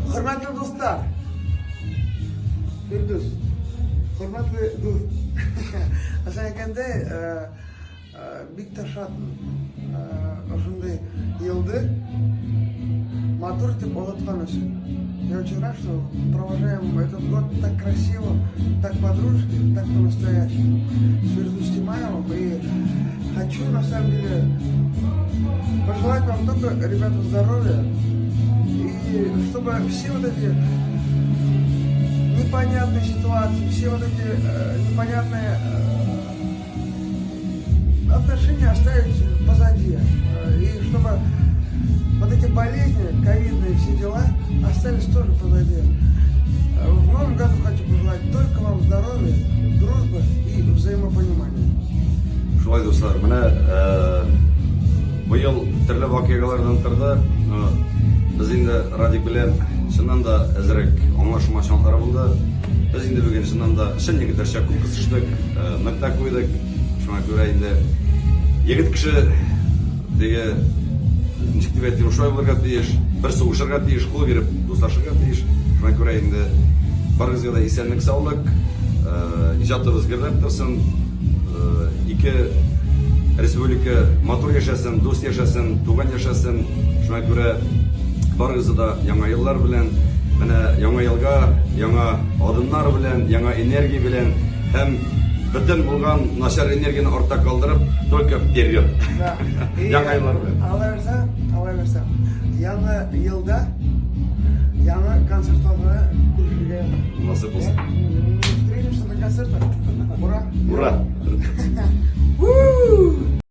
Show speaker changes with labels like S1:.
S1: Хөрмәтле дуслар, Фирдүс, хөрмәтле дус. Асан әйткәндәй, бик тә шатмын. Ошондый елды матур итеп озаткан өчен. Я очень рад, что провожаем этот год так красиво, так по-дружески, так по-настоящему. С Фирдус Тимаевым. И хочу, на самом деле, пожелать вам только, ребята, здоровья. И чтобы все вот эти непонятные ситуации, все вот эти непонятные отношения оставить позади. И чтобы вот эти болезни, ковидные все дела, остались тоже позади. В новом году хочу пожелать только вам здоровья, дружбы и взаимопонимания.
S2: Шулай, дуслар, менә быел төрле вакыйгалардан торды. Без инде Радик белән чыннан да әзрәк аңлашылмаучанлыклар булды. Без инде бүген чыннан да чын егетләрчә күп кысыштык, нокта куйдык. Шуңа күрә инде егет кеше теге ничек дип әйтим, шулай булырга тиеш, бер сугышырга тиеш, кул биреп дуслашырга тиеш. Шуңа күрә инде барыгызга да исәнлек, саулык, иҗатыбыз гөрләп торсын, ике республика матур яшәсен, дус яшәсен, туган яшәсен. Шуңа күрә барыгызны да яңа еллар белән, менә яңа елга яңа адымнар белән, яңа энергия белән һәм бөтен булган начар энергияне артта калдырып, только вперед.
S1: Да. И
S2: Яңа еллар белән.
S1: Алла бирсә, Алла бирсә. Яңа елда яңа концертларда күрешергә.
S2: Насыйп булсын.
S1: Встретимся на концертах. Ура!
S2: Ура!